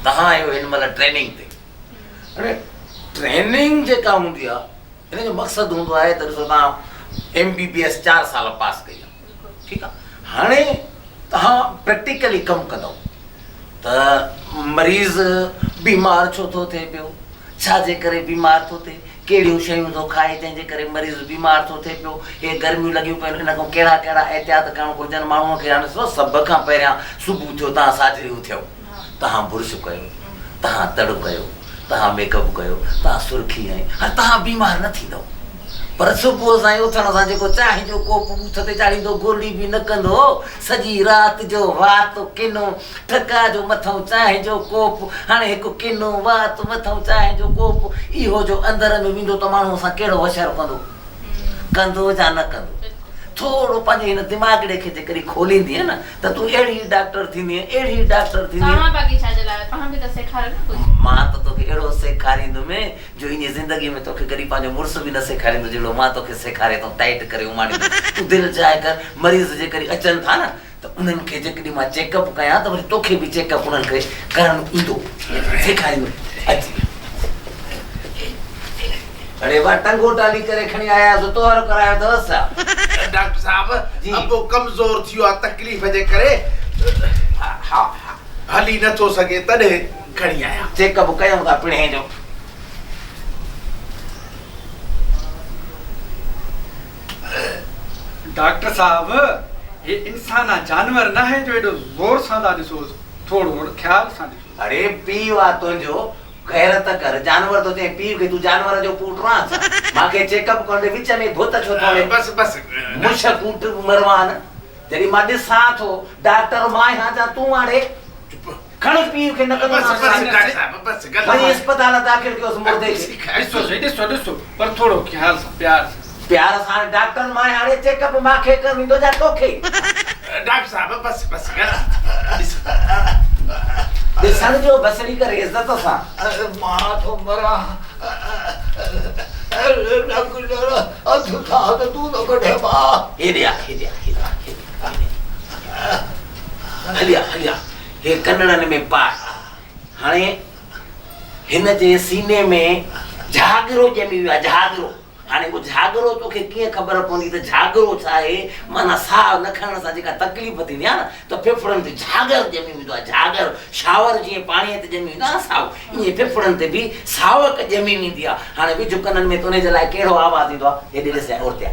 توهان آهيو هن مهل ٽريننگ تي. هاڻي ٽريننگ جيڪا هوندي آهي ان جو مقصد هوندو آهي ته ڏسو توهان ايم بي بي ايس چار سال پاس ڪئي آهي ٺيڪ آهي هاڻي توهان پريڪٽيڪلي ڪم ڪندؤ ته مريض بيمار ڇو ٿو ٿئي پيو ڇا جي ڪري بيمار ٿو ٿئي ڪهڙيون شيون ٿو کائي جنهن جي ڪري مريض بيمار ٿو ٿئي پيو، هي گرميون لڳيون پيون آهن ان کان ڪهڙا ڪهڙا احتياط ڪرڻ گهرجن ماڻهوء کي هاڻي ڏسو سڀ کان پهريان صبح ٿيو تهان ساجهري اٿيو تهان برش ڪيو تهان تڙ ڪيو تهان ميڪ اپ ڪيو تهان سرخي هنئي هاڻي تهان بيمار نه ٿيندؤ پر صبح سان ئي اٿڻ سان جيڪو چانهه جو ڪوپ ٻوٿ تي چاڙهيندو گرڙي به نه ڪندو سڄي رات جو وات ڪنو ٺڪاء جو مٿئون چانهه جو ڪوپ، هاڻي هڪ ڪنو وات مٿئون چانهه جو ڪوپ، اهو جو اندر ۾ ويندو ته ماڻهوء سان ڪهڙو حشر ڪندو؟ ڪندو يا نه ڪندو؟ ٿورو پنهنجي هن دماغڙي کي جيڪڏهن کوليندينء نه ته تون اهڙي ڊاڪٽر ٿيندينء، اهڙي ڊاڪٽر ٿيندينء. توهان باقي ڇا جي لاء آهيو؟ توهان به ته سيکاريو نه ڪجهه. مان ته توکي اهڙو سيکاريندم جو ائين زندگيء ۾ توکي ڪڏهن پنهنجو مڙس به نه سيکاريندو جهڙو مان توکي سيکاري تون ٽائيٽ ڪري اماڻيندس. تون دل جاء ڪر، مريض جيڪڏهن اچن ٿا نه ته انهن کي جيڪڏهن مان چيڪ اپ ڪيان ته وري توکي به چيڪ اپ انهن کي ڪرڻ ايندو سيکاريندو اچ اڙي وا ٽنگو ٽالي ڪري کڻي آيا آهيو طهر ڪرايو اٿس ڇا؟ ڊاڪٽر صاحب ابو ڪمزور ٿي ويو آهي تڪليف جي ڪري ها هلي نٿو سگهي تڏهن کڻي آيا. چيڪ اپ ڪيون ٿا پڻهين جو. ڊاڪٽر صاحب هي انسان آ جانور ناهي جو ايڏو زور سان ٿا ڏسوس ٿورو خيال سان ڏسوس. اڙي پيء آ تنهنجو غيرت ڪر جانور ٿو چئين پيء کي تون جانور جو پوٽ آن ڇا مان کي چيڪ اپ ڪرڻ ڏي وچ ۾ ڀت ڇو ٿو هڻين بس بس مڇ ڪوٽ مروان جڏهن مان ڏسان ٿو ڊاڪٽر مان آهيان جا تون آڙي کڻ پيء کي نه ڪندومانس وڃي اسپتال داخل ڪيوس مردي کي. ڏسو سهي ڏسو ڏسو پر ٿورو خيال سان پيار سان. پيار سان هاڻي ڊاڪٽر مان هاڻي چيڪ اپ مان کي ڪرڻ ايندو جا توکي. ڊاڪٽر صاحب بس بس غلطي ٿي ڏسو. ڏسڻ جو بسڙي ڪر عزت سان. مان ٿو مران ڊاڪٽر اٿ ٿا ته تون ٿو ڪڍين ڀاء. هيڏي آ هيڏي آ هيڏي آ هيڏي آ هلي آ هلي آ. هي ڪنڙن ۾ پاء. هاڻي هن جي سيني ۾ جهاڳرو ڄمي ويو آهي، جهاڳرو. هاڻي اهو جهاڳرو توکي ڪيئن خبر پوندي ته جهاڳرو ڇا آهي؟ معنيٰ ساهه نه کڻڻ سان جيڪا تڪليف ٿيندي آهي نه ته ڦڦڙن تي جهاڳر ڄمي ويندو آهي، جهاڳر. شاور جيئن پاڻيء تي ڄمي ويندو آهي نه سائو، ائين ڦڦڙن تي به ساوڪ ڄمي ويندي آهي. هاڻي وجهه ڪنن ۾ ته انهي جي لاء ڪهڙو آواز ايندو آهي؟ هيڏي ڏسجانء اورتيا.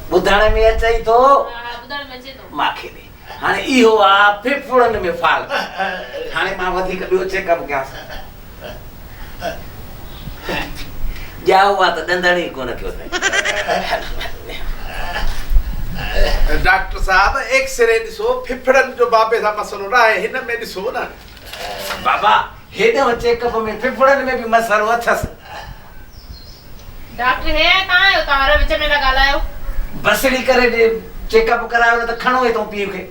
ٻڌڻ ۾ اچئي ٿو؟ ها ٻڌڻ ۾ اچي ٿو. ماکي ڏي. هاڻي اهو آ ڦڦڙن ۾ فالٽ. هاڻي مان وڌيڪ ٻيو چيڪ اپ ڪيانس. ڄائو آ ته ڏندڻ ئي ڪونه ڪيو اٿائين. ڊاڪٽر صاحب ايڪسري ڏسو ڦڦڙن جو بابي سان مسئلو نه آهي هن ۾ ڏسو نه. بابا هيڏانهن چيڪ اپ ۾ ڦڦڙن ۾ به مسئلو اٿس. ڊاڪٽر هي آهي تان آهيو تان هر وچ ۾ ٿا ڳالهايو. بسڙي ڪري ڏي چيڪ اپ ڪرايو نه ته کڻو هتون پيء کي.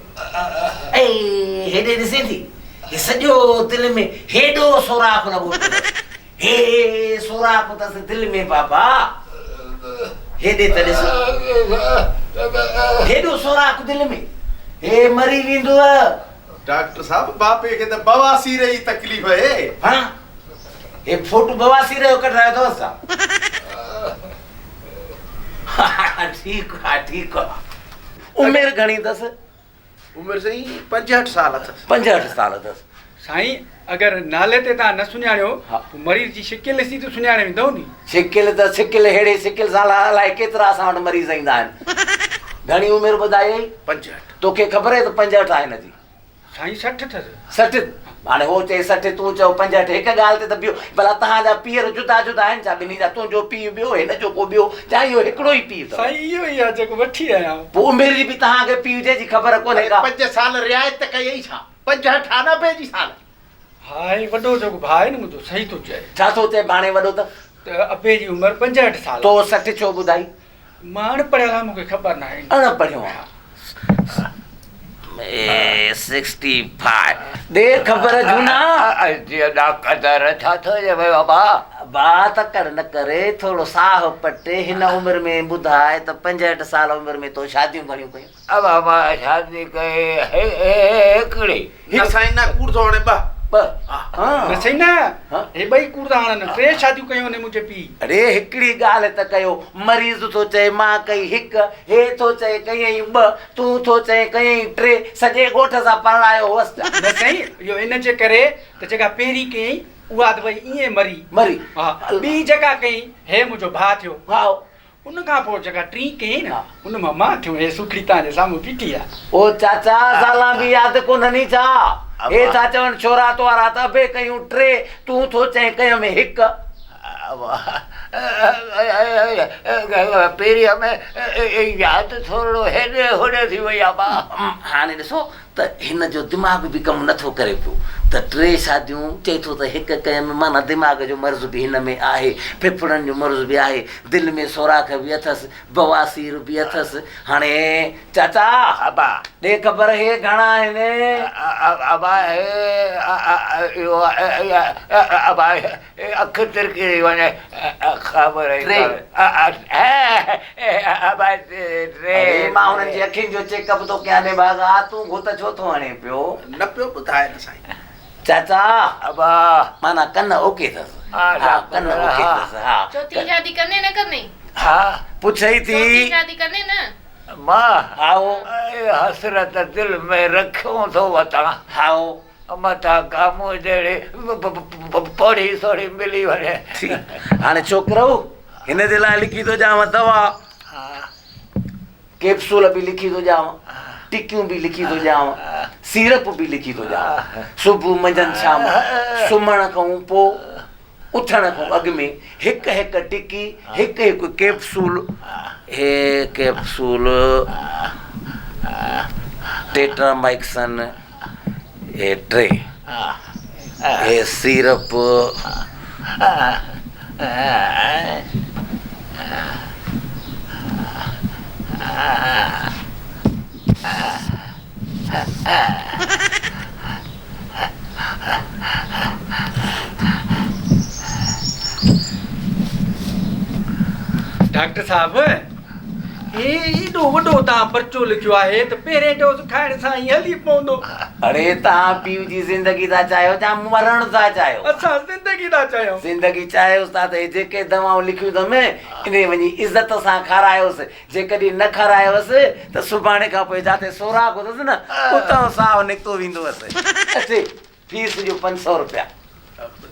اي هيڏي ڏسين ٿي هي سڄو دل ۾ هيڏو سوراخ لڳو پيو اٿس. هي سوراخ اٿس دل ۾ بابا هيڏي ته ڏس هيڏو سوراخ دل ۾ هي مري ويندو. ڊاڪٽر صاحب بابي کي ته بواسير جي تڪليف اهي. ها هي فوٽو بواسير جو ڪڍرايو اٿوس ڇا؟ ٺيڪ آ ٺيڪ آ. عمر گهڻي اٿس؟ عمر سائين 65 سال اٿس. 65 سال اٿس. سائين اگر نالي تي توهان نه سڃاڻيو پوء مريض جي شڪل ڏسي ته سڃاڻي ويندؤ ني. شڪل ته شڪل ههڙي شڪل سان الائي ڪيترا اسان وٽ مريض ايندا آهن. گهڻي عمر ٻڌايئي؟ 65. توکي خبر آهي ته 65 آهي هن جي. سائين 60 اٿس. 60 هاڻي هو چئي 60 تون چئو 65 هڪ ڳالهه تي ته بيهو ڀلا توهان جا پيئر جدا جدا آهن ڇا ٻنهي جا تنهنجو پيء ٻيو هن جو ڪو ٻيو جا اهو هڪڙو ئي پيء اٿو. سائين اهو ئي آهي جيڪو وٺي آيا آهيون. پوء عمر جي به توهان کي پيء جي جي خبر ڪونهي ڪا. پنج سال رعايت ته ڪئي ڇا 65 آ نه ابي جي سال. ها هي وڏو جيڪو ڀاء آهي نه منهنجو صحيح ٿو چئي. ڇا ٿو چئي ڀاڻي وڏو ته. ته ابي جي عمر 65 سال. تو 60 ڇو ٻڌائي. مان اڻ پڙهيل آهيان مون کي خبر ناهي. اڻ پڙهيو آهيان. سڪسٽي فائيو ڏي خبر جهونا. جي ادا قدر ڇا ٿو چوي بابا. ابا تڪڙ نه ڪري ٿورو ساهه پٽ هن عمر ۾ ٻڌاء ته 65 سال عمر ۾ تو شاديون گهڻيون ڪيون؟ ابا مان شادي ڪئي هڪڙي. نه سائين نه ڪوڙ ٿو هڻي ٻه. ٻه نه سائين نه هي ٻئي ڪوڙ ٿا هڻن ٽي شاديون ڪيون آهن منهنجي پيء. اڙي هڪڙي ڳالهه ته ڪيو مريض ٿو چئي مان ڪئي هڪ هي ٿو چئي ڪيائين ٻه تون ٿو چئين ڪيائين ٽي سڄي ڳوٺ سان پرڻايو هئس ڇا؟ نه سائين اهو ان جي ڪري ته جيڪا پهرين ڪيائين اها ته وئي ائين مري. مري. ها ٻي جيڪا ڪيائين هي منهنجو ڀاء ٿيو. ها. ان کان پوء جيڪا ٽين ڪيائين نه ان مان مان ٿيو هي سوکڙي توهان جي سامهون بيٺي آ. او چاچا زالان به ياد ڪونهني ڇا؟ هي ٿا چون ڇورا توارا ته ابي ڪيون ٽي تون ٿو چئين ڪيم هڪ. پهرين ۾ ياد ٿورڙو هيڏي هوڏي ٿي وئي آ ڀاء. هاڻي ڏسو ته هن جو دماغ به ڪم نه ٿو ڪري پيو ته ٽي شاديون چئي ٿو ته هڪ ڪيم معنيٰ دماغ جو مرض به هن ۾ آهي، ڦڦڙن جو مرض به آهي، دل ۾ سوراخ به اٿس، بواسير به اٿس، هاڻي چاچا ابا. ڏي خبر هي گهڻا آهن؟ ابا هي اهو ابا اک ترڪي ٿي وڃي خبر ئي ٽي. ابا ٽي. اڙي مان هنن جي اکين جو چيڪ اپ ٿو ڪيان نڀاڳا تون گهت ڇو ٿو هڻين پيو؟ نه پيو ٻڌائي نه سائين. چاچا ابا. معنيٰ ڪن اوڪي اٿس. ها ڪن اوڪي اٿس ها. چوٿين شادي ڪندين نه ڪندين؟ ها. پڇئي ٿي. چوٿين شادي ڪندين نه؟ مان هائو. اي حسرت دل ۾ رکيون ٿو وتان. هائو. متان ڪا مون جهڙي پوڙهي سوڙهي ملي وڃي. هاڻي ڇوڪرؤ هن جي لاء لکي ٿو ڏيانو دوا. ڪيپسول به لکي ٿو ڏيانو، ٽڪيون به لکي ٿو ڏيانو، سيرپ به لکي ٿو ڏيانو. صبح منجهند شام سمهڻ کان پوء اٿڻ کان اڳ ۾ هڪ هڪ ٽڪي هڪ هڪ ڪيپسول هي ڪيپسول ٽيٽرامائڪسن هي ٽي هي سيرپ ڊاڪٽر صاحب هي ايڏو وڏو توهان پرچو لکيو آهي ته پهرين ڊوز کائڻ سان ئي هلي پوندو. اڙي توهان پيء جي زندگي ٿا چاهيو يا مرڻ ٿا چاهيو؟ اسان زندگي ٿا چاهيون. زندگي چاهيوس ٿا ته هي جيڪي دوائون لکيون اٿم انهي وڃي عزت سان کارايوس جيڪڏهن نه کارايوس ته سڀاڻي کان پوء جاتي سوراخ هوندس نه اتان ساهه نڪتو ويندوس. اچي فيس جو 500 روپيا.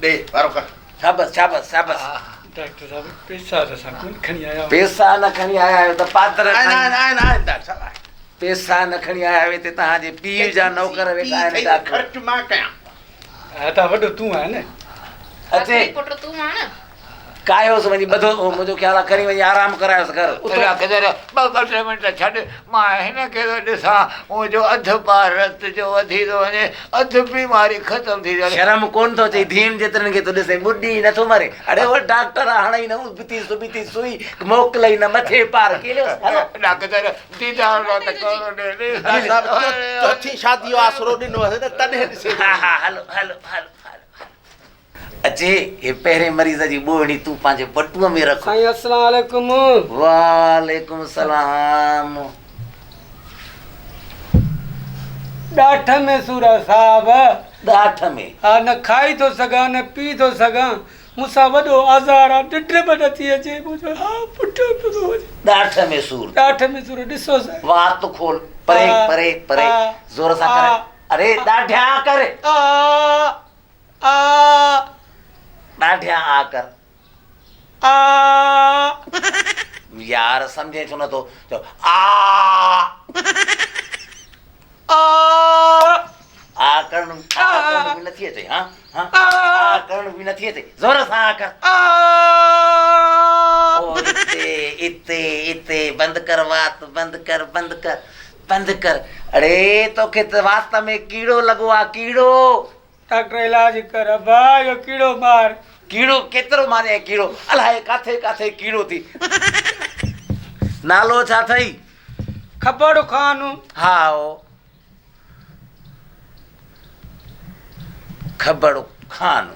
ڏي وارو ڪر. شابس شابس شابس. ڊاڪٽر صاحب پيسا ته اسان ڪونه کڻي آيا آهيون. پيسا نه کڻي آيا آهيو ته پادر آهن کڻي. آهن آهن آهن ڊاڪٽر صاحب آهن. پيسا نه کڻي آيا آهيو هتي توهان جي پيء جا نوڪر ويٺا آهن ڊاڪٽر. خرچ مان ڪيان. ها ته وڏو تون آهين نه. اچي. آخري پٽ تون آهين نه. ڪاهيوس وڃي ٻڌو منهنجو خيال آ کڻي وڃي آرام ڪرايوس گهر اٿو. ڊاڪٽر ٻه ٻه ٽي منٽ ڇڏ مان هن کي ٿو ڏسان منهنجو اڌ پار رت جو وڌي ٿو وڃي اڌ بيماري ختم ٿي وڃي. شرم ڪون ٿو اچئي ڌيئن جيترن کي ٿو ڏسين ٻڏي ئي نٿو مرين اڙي هو ڊاڪٽر آ هڻئي نه ابتي سبتي سئي موڪلئي نه مٿي پار ڪيليوس هلو. ڊاڪٽر ديدار ته ڪرو ڏي ڏي. ڊاڪٽر صاحب چوٿين شادي جو آسرو ڏنو هئس نه تڏهن ڏسي ٿو. ها ها هلو هلو هلو هلو. اچي هي پهرين مريض جي ٻوهڻي تون پنهنجي بٽوء ۾ رک. سائين السلام عليڪم. وعليڪم السلام. ڏاٺ ۾ سور آ صاحب. ڏاٺ ۾. ها نه کائي ٿو سگهان نه پي ٿو سگهان مون سان وڏو آزار آ ننڊ به نٿي اچي منهنجو ها پٺيو پيو ٿو وڃي. ڏاٺ ۾ سور. ڏاٺ ۾ سور ڏسو سائين. وات کول پري پري پري زور سان ڪر اڙي ڏاڍيان ڪر. آ. آ. ڏاڍيان آ ڪر. آ. يار سمجهين ڇو نٿو چئو آ. آ. آ ڪرڻ آ ڪرڻ به نٿي اچي ها ها آ ڪرڻ به نٿي اچي زور سان آ ڪر. آ. او اتي اتي اتي بند ڪر وات بند ڪر بند ڪر بند ڪر اڙي توکي ته وات ۾ ڪيڙو لڳو آ ڪيڙو. ڊاڪٽر علاج ڪر ابا اهو ڪيڙو مار. ڪيڙو ڪيترو ماريائين ڪيڙو الائي ڪاٿي ڪاٿي ڪيڙو ٿي. نالو ڇا اٿئي؟ کبڙ خان. هائو کبڙ خان.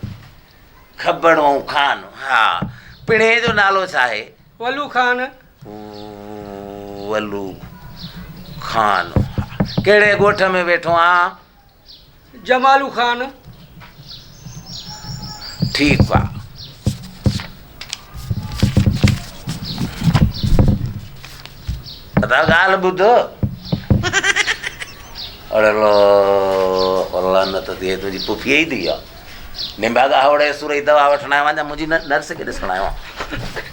کبڙ ۽ خان، ها. پڻهين جو نالو ڇا آهي؟ ولو خان. ولو خان، ها. ڪهڙي ڳوٺ ۾ ويٺو آن؟ جمالو خان. ٺيڪ آ. ادا ڳالهه ٻڌ. اڙي لعنت ٿئي تنهنجي پڦيء جي ڌيء آ. نڀاڳا هوڙي سورئي دوا وٺڻ آيو آهيان يا منهنجي نرس کي ڏسڻ آيو آهيان.